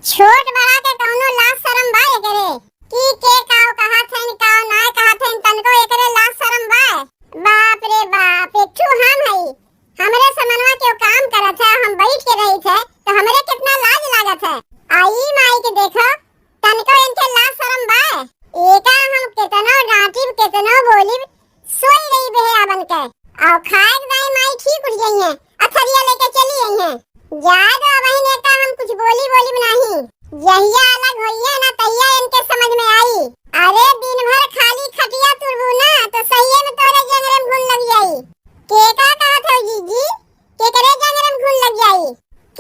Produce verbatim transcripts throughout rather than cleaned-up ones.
छोट बड़ा के कौनो लाज शरम बा एकरे? कि के काव कहत हइन, काव नाय कहत हइन, तनको एकरे लाज शरम बा? बाप रे बाप, एक ठू हम हई, हमरे समनवा के काम करत है, हम बैठ के रहित है, तो हमरे कितना लाज लागत है। आ ई माई के देखो, तनको इनके लाज शरम बा? एका हम केतनो डांटिब, केतनो बोलिब, सोई रही बेहया बन के। और खाए के दाई माई ठीक उठ गई हैं, अथरिया लेके चली आई हैं। जाए दो, अबहिन एका हम कुछ बोली, बोलिब नहीं। जहिया अलग होइए ना, तहिया इनके समझ में आई। अरे, दिन भर खाली खटिया तुरबू ना, तो सहिए में तोरे जंगरे में घुन लग जाई। के का कहत हो जीजी? केकरे जंगरे में घुन लग जाई?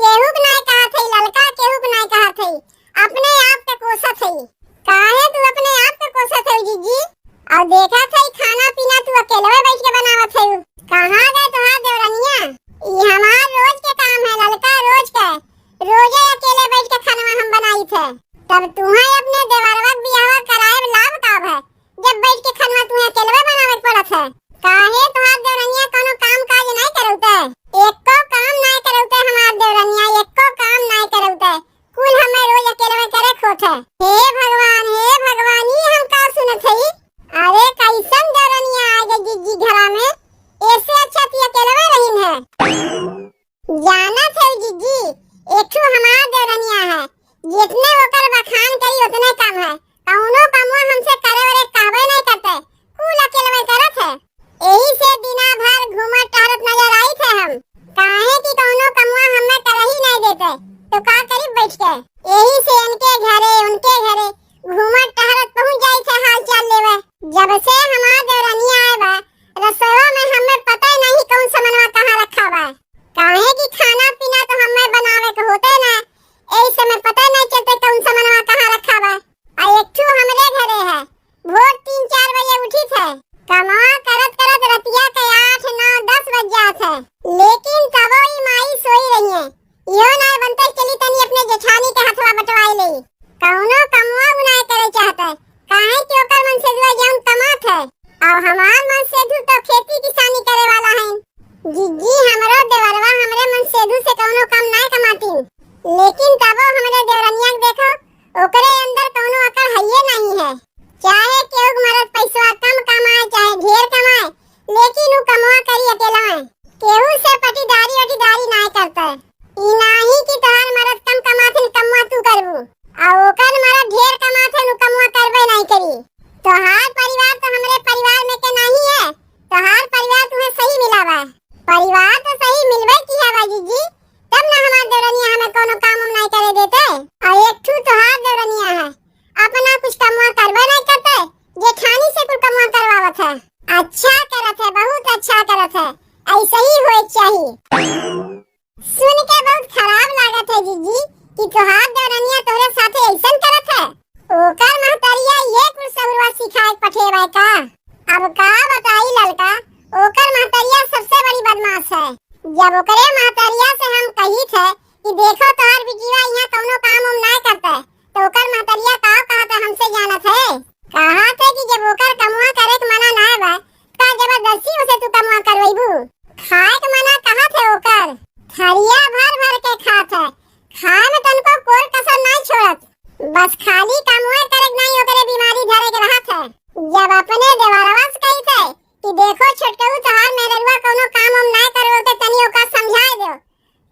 केहू के नाय कहत हई ललका, केहू के नाय कहत हई, अपने आप के कोसत हई। काहे तू अपने आप के कोसत हई जीजी? और देखत हई खाना पीना तू अकेलवे बैठ के बनावत हई। कहाँ गए तोहार देवरनिया? ई हमार रोज के काम है ललका, रोज के। रोजे अकेले बैठ के खानवा हम बनाई थे। तब तुहे अपने देवरवा के बियाहवा कराए लाभ का है? जब बैठ के खनवा तुहे अकेलवे बनावे के पड़त है। काहे तोहार देवरनिया कोनो काम काज नहीं करौते? एको काम नहीं करौते हमार देवरनिया, एको काम नहीं करौते। कुल हमें रोज अकेलवे करे खोत है। हे भगवान, हे भगवान, ई हम का सुनत हई? अरे कैसन देवरनिया आ गई जिज्जी घरा में, ऐसे अच्छा ती अकेलवे रहीन है। जानत है जीजी, एक ठो हमार देवरनिया है, जितने ओकर बखान करी उतने कम है। कौनो कमवा हमसे करे वरे कहबे नहीं करते, कुल अकेलवे करत है। यही से दिना भर घूमत टहरत नजर आई थे हम, काहे कि कौनो कमवा हमें कर ही नहीं देते, तो का करी बैठ के? यही से इनके घरे उनके घरे घूमत टहरत पहुँच जाई थे हाल चाल लेवे। जब से हमार देवरनिया आए बा, रसोईवा में हमें पता ही नहीं कौन समनवा कहाँ रखा बा। काहे कि खाना पीना तो हमें बनावे के होते ना, यही से मैं पता नहीं चलते कौन समनवा कहाँ रखा बा। आ एक ठू हमरे घरे है, भोर तीन चार बजे उठी थे, कमवा करत करत रतिया के आठ नौ दस बज जात है, लेकिन तबो ई माई सोई रही है। इहो ना बनते चली तनी अपने जेठानी के हथवा बटवाई ले, कौनो कमवा उ ना करे चाहते, काहे कि ओकर मन से दुआ जौन कमात है, और हमार मन से धू तो खेती किसानी करे वाला है। जिज्जी, हमरो देवरवा हमरे मन सेधू से कौनो कम नाय कमातीन, लेकिन तबो हमरे देवरनिया के देखो, ओकरे अंदर कौनो अकड़ हइये नहीं है। चाहे केहू के मरद पैसवा कम कमाए, चाहे ढेर कमाए, लेकिन उ कमवा करी अकेलवे। केहू से पटीदारी वटीदारी नाय करते। ई नाही कि तोहार मरद कम कमाथिन, कमवा तू करबू, आ ओकर मरद ढेर कमाथिन, उ कमवा करबे नाय करी। तोहार परिवार तो हमरे परिवार में के नाही है, तोहार परिवार तुम्हें सही मिला बा। परिवार तो सही मिलबे की है बा जिज्जी, तब ना हमार देवरनिया हमें कोनो काम उम नाय करे देते। और एक ठू तोहार देवरनिया है, अपना कुछ कमवा करबे नाय करते, जेठानी से कुल कमवा करवावत है। अच्छा करत है, बहुत अच्छा करत है, ऐसे ही होए के चाही। सुन के बहुत खराब लागत है जिज्जी कि तोहार देवरनिया तोहरे साथे ऐसन करत है। ओकर महतरिया ये कुल सहुरवा सिखाए के पठेबे का? अब का बताई ललका, ओकर महतरिया सबसे बड़ी बदमाश है। जब ओकरे महतरिया से हम कही थे कि देखो तोहार बिटिया यहाँ कौनो काम उम ना करते, तो ओकर महतरिया का कहत है हमसे जानत है? कहत है कि जब ओकर कमवा करे के मना ना बा, का जबरदस्ती उसे तू कमवा करवैबू? खाए के मना कहत है ओकर, थरिया भर भर के खात है, खाए में तनको कोर कसर नाय छोड़त, बस खाली कमवा करे के नाय ओकरे बीमारी धरे के रहत है। जब अपने देवरवा से कही थे कि देखो छोटकऊ तोहार मेहररुआ कौनो काम उम नाय करवते, तनी ओका समझाए दो,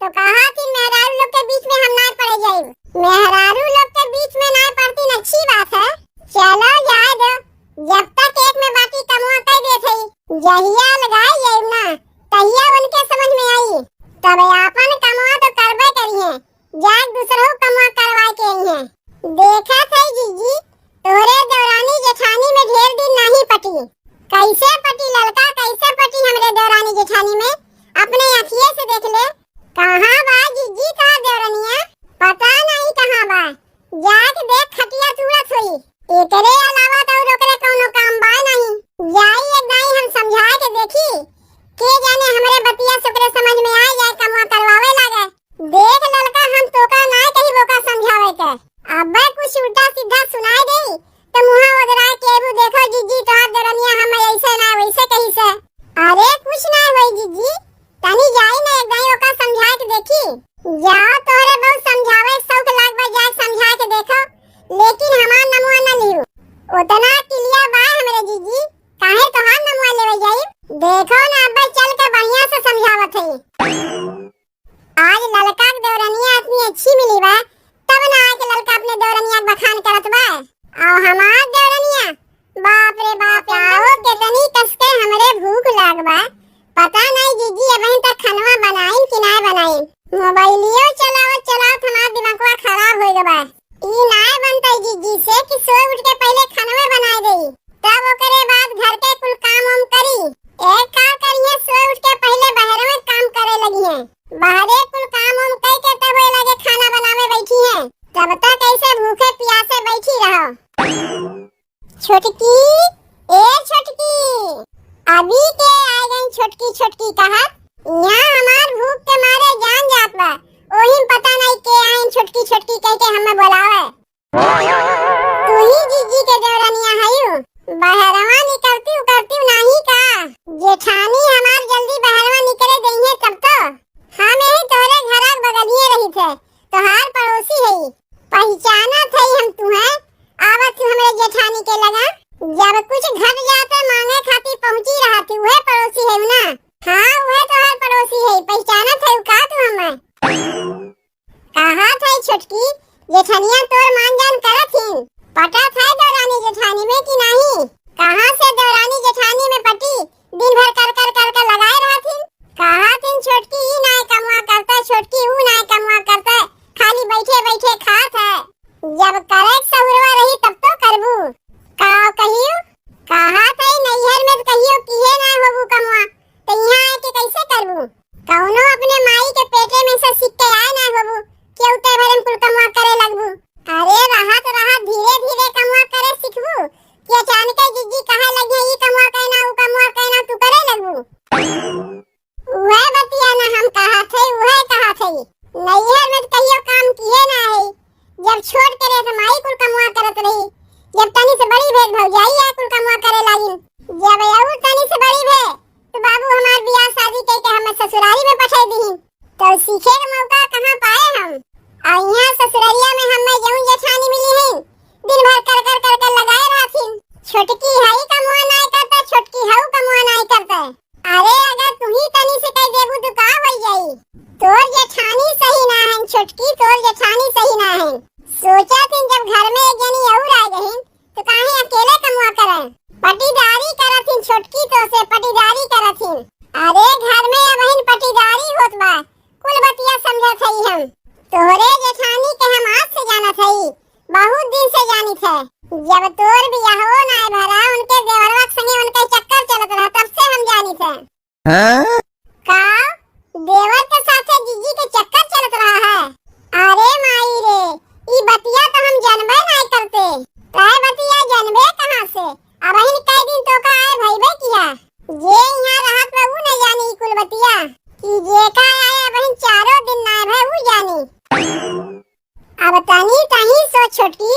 तो कहा कि मेहरारू लोग के बीच में हम ना पड़े जाइब। मेहरारू लोग के बीच में ना पड़ती न अच्छी बात है। चलो जाए दो, जब तक एक में बाटी कमवा कर दे थे, जहिया लगाई जाइब ना, तहिया उनके समझ में आई। तब आपन कमवा तो करबे करिए, जाए दूसरो कमवा करवा के आई है। देखा थे जीजी, तोरे देवरानी जेठानी में ढेर दिन नहीं पटी। कैसे पटी ललका, कैसे पटी हमरे देवरानी जेठानी में? अपने अखिए से देख ले। कहाँ बा जिज्जी तोहार देवरनिया? पता नहीं कहाँ बा। जाके देख खटिया तूड़त होई। एकरे अलावा तो और ओकरे कौनो काम बा नहीं। जाई एक दाई हम समझा के देखी। के जाने हमरे बतिया से ओकरे समझ में आ जाए, कमवा करवावे लागे। देख ललका, हम तोका ना कही बोका समझावे के। अबे कुछ उल्टा सीधा सुनाई देई तो मुँह ओदरा के एबू, देखो जिज्जी तोहार देवरनिया हम ऐसे ना वैसे कही से। अरे कुछ ना होई जिज्जी, तनी जाई ना एक दाई ओका समझाए के देखी। जाओ तोहरे बहुत समझावे के के बा। ई नाय बनतै जिज्जी से कि सोए उठ के पहिले खानवे बनाए देई, तब ओकरे बाद घर के कुल काम वाम करी। एक का करिए, सोए उठ के पहिले बहरवे काम करे लगिए, बहरे कुल काम वाम कई के तब ओए लगे खाना बनावे बैठी हैं। तब तक ऐसे भूखे प्यासे बैठी रहो। छोटकी, ए छोटकी, अभी के आ गई छोटकी, छोटकी कहत। यहाँ हमार भूख के मारे जान जात बा, ओहिम पता नहीं के आइन छोटकी छोटकी कह के हमें बोलावे। तू ही जिज्जी के देवरनिया हयू, बहरवा निकलती उकलती नहीं का? जेठानी हमार जल्दी बहरवा निकले देइहे तब तो। हम यही तोहरे घरा के बगलिए रही थे, तोहार पड़ोसी हई, पहचानत हई हम तुहें, आवत हूँ हमरे जेठानी के लगा। जब कुछ घट जात है मांगे खातिर पहुँची रहत ही, उहे पड़ोसी है ना? हाँ, उहे तोहार पड़ोसी है, पहचानत है का तू हमें? कहा था छोटकी, जेठनिया तोर मान जान करत हिन, पटत है देवरानी जेठानी में कि नहीं? कहाँ से देवरानी जेठानी में पटी, दिन भर कर कर कर कर लगाए रहत हिन। कहा थिन छोटकी ई नाय कमवा करते, छोटकी ऊ नाय कमवा करते, खाली बैठे बैठे खात है। जब करे के सहुरवा रही तब तो करबू। का कहियो? कहा थे नैहर में तो कहियो किहे ना होबू कमवा, तो यहाँ आके कैसे करबू? कौनो अपने माई के पेटे में से सीख के आए ना होबू, केहू ते भरे में कुल कमवा करे लगबू। अरे रहत रहत धीरे धीरे कमवा करे सीखबू, कि अचानक जिज्जी कहे लगे ई कमवा कहना, ऊ कमवा कहना, तू करे लगबू। उहे बतिया ना हम कहा थे, उहे कहा थे। नैहर में तो कहियो काम किहे ना है। जब छोट के रहे तो माई कुल कमवा करत रही, जब तनी से बड़ी भेद भौजाई आ कुल कमवा करे लागिन। जब और तनी से बड़ी भे तो बाबू हमार बियाह शादी कई के हमें ससुरारी में पठाई दीहिन। तो सीखे के मौका कहाँ पाए हम? आ यहाँ ससुररिया में हमें जौन जेठानी मिली है, दिन भर कर कर कर कर लगाए रहथिन। छोटकी हई कमवा नाय करता, छोटकी हऊ कमवा नाय करता। अरे अगर तू ही तनी से कह देबू तो का हो जाई? तोर जेठानी सही ना है छोटकी, तोर जेठानी सही ना है। सोचा थिन जब घर में एक जनी और आ गई तो काहे अकेले कमवा करे? पटीदारी करत हिन छोटकी तो से पटीदारी करत हिन। अरे घर में अबहिन पटीदारी होत बा, कुल बतिया समझत हई हम। तोहरे जेठानी के हम आज से जानत हई, बहुत दिन से जानित है। जब तोर बियाहो नाय भरा, उनके देवरवा के संगे उनके चक्कर चलत रहा, तब से हम जानित है। हाँ? का? देवर के साथे जिज्जी के चक्कर चलत रहा है? अरे माई रे, ई बतिया तो हम जानबे नाय करते। तय बतिया जानबे कहाँ से? अबहिन कई दिन तो का आए भइबे किया। जे यहाँ रहत बा ऊ न जानी ई कुल बतिया, कि जे का आए अबहिन चारों दिन नाय भय ऊ जानी। अब तनी तही सोच छोटकी,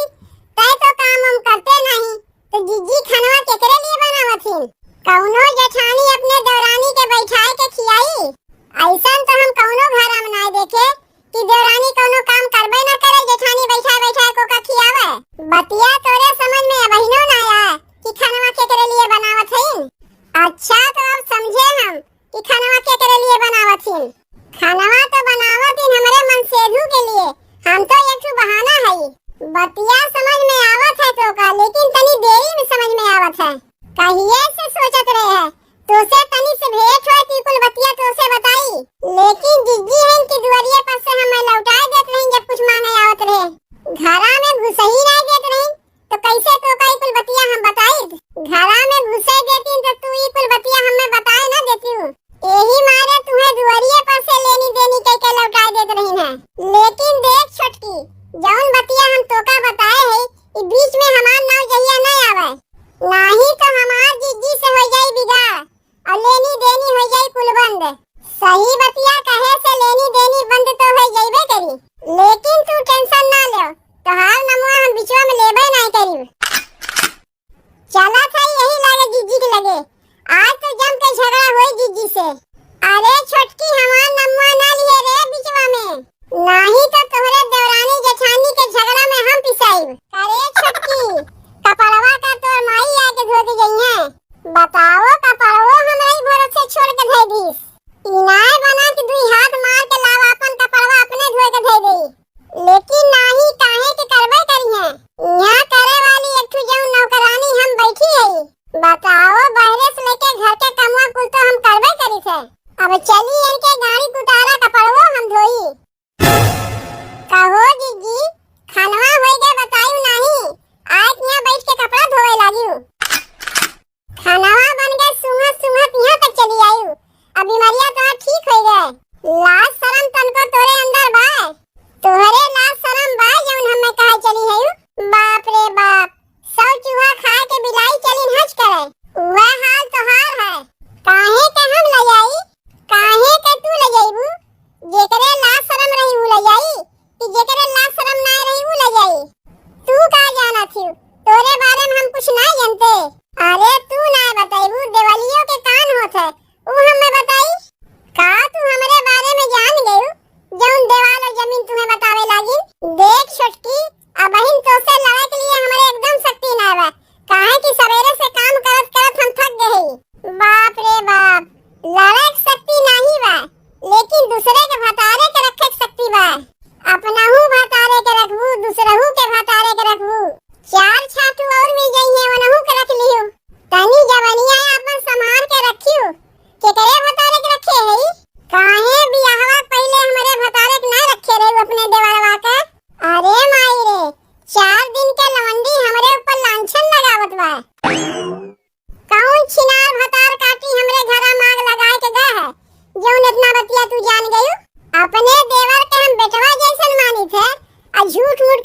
तय तो काम हम करते नहीं, तो जिज्जी खानवा केकरे लिए बनावत हिन? कौनो जेठानी अपने देवरानी के बैठाए के खियाई? ऐसन तो हम कौनो घर में नाय देखे कि देवरानी कौनो काम करबे ना करे, जेठानी बैठाए बैठाए को का खियावे। बतिया तोरे समझ में अबहिनो ना आया कि खानवा केकरे लिए बनावत हिन। अच्छा तो अब समझे हम कि खानवा केकरे लिए बनावत हिन। खानवा तो बनावत हिन हमरे मनसेधु के लिए, हम तो एक ठो बहाना हई। बतिया समझ में आवत है तोका, लेकिन तनी देरी में समझ में आवत है। कहिए से सोचत रहे है, तोसे तनी से भेंट होए ती कुल बतिया तोसे बताई, लेकिन जिज्जी हैं कि दुआरिये पर से हमें लौटाए देत रही जब कुछ मांगे आवत रहे। घरा में घुसही नहीं देत रही, तो कैसे तोका ई कुल बतिया हम बताई? घरा में घुसे देती तो तू ई कुल बतिया हमें बताए ना देती हूँ। यही मारे तुम्हें दुआरिये पर से लेनी देनी कह के लौटाए देत रही है। लेकिन देख छोटकी, जौन बतिया हम तोका बताए है, ई बीच में हमार नाव जहिया नहीं आवे, नाही तो हमार जिज्जी से हो जाई बिगाड़ और लेनी देनी हो जाई कुल बंद। सही बतिया कहे से लेनी देनी बंद तो हो जाइबे करी, लेकिन तू टेंशन ना ले, तोहार नमुआ हम बिचवा में लेबे नहीं करी। चला था यही लागे जिज्जी के लगे, आज तो जम के झगड़ा होई जिज्जी से। अरे छोटकी, हमार नमुआ ना लिए रे बिचवा में, नाही तो तोहरे देवरानी जेठानी के झगड़ा में हम पिसाइब। अरे छोटकी, कपड़वा का तोर माई आके धो के गई है। बताओ, कपड़वो हमरा ही भरोसे छोड़ के धै दीस। ई नाय बना कि दुई हाथ मार के लावा, अपन कपड़वा अपने धोए के धै देई। लेकिन नाही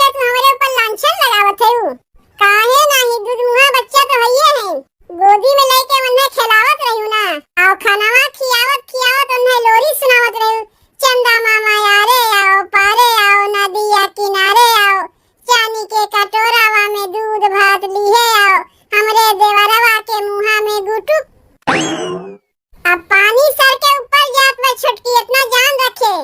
का तू हमरे ऊपर लांछन लगावत है? काहे नाही, दूध मुहा बच्चा तो हइये है, गोदी में लेके उन्हें खिलावत रही ना, और खानवा खियावत खियावत उन्हें लोरी सुनावत रही। चंदा मामा यारे आओ, पारे आओ, नदिया किनारे आओ, चानी के कटोरावा में दूध भात लिहे आओ, हमरे देवरवा के मुहा में गुटुक। अब पानी सर के ऊपर जात बा छोटकी, इतना जान रखे।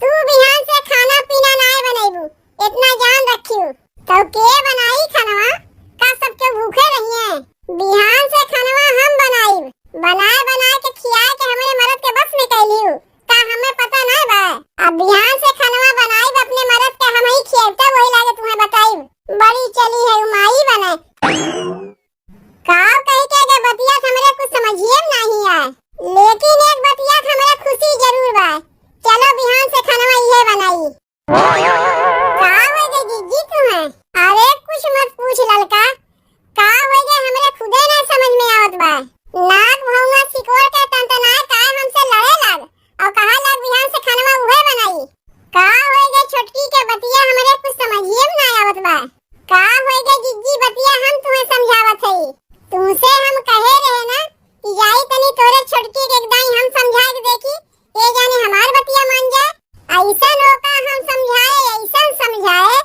तू बिहान से खाना पीना नाय बनैबू, इतना जान रखियो। तो के बनाई खानवा? का सबके भूखे रहिए? बिहान से खानवा हम बनाई, बनाए बनाए के खियाए के हमरे मरद के बस में कैलियो। का हमें पता नाय बा? अब बिहान से खानवा बनाई, अपने मरद के हम ही खियाई, तब वही लागे तुम्हें बताई। बड़ी चली है उमाई बने। का कही के अगर बतिया हमरे कुछ समझिए में नाही आए, लेकिन एक बतिया हमरे खुशी जरूर बा। चलो बिहान से खानवा इहे बनाई। का हो गए जीजी तुम्हें? अरे कुछ मत पूछ ललका, का हो गए हमरे खुदे ना समझ में आवत बा। नाक भौंगा सिकोड़ के टनटनाए काहे हमसे लड़े लाग, और कहा लाग बिहान से खानवा उहे बनाई। का हो गए छोटकी के बतिया हमरे कुछ समझिए में ना आवत बा। का होई गे जिज्जी, बतिया हम तुम्हें समझावत हई। तुमसे हम कहे रहे ना कि जाई तनी तोरे छोटकी के एक दाई हम समझा के देखी, ये जाने हमार बतिया मान जाए। ऐसन ओका हम समझाए, ऐसन समझाए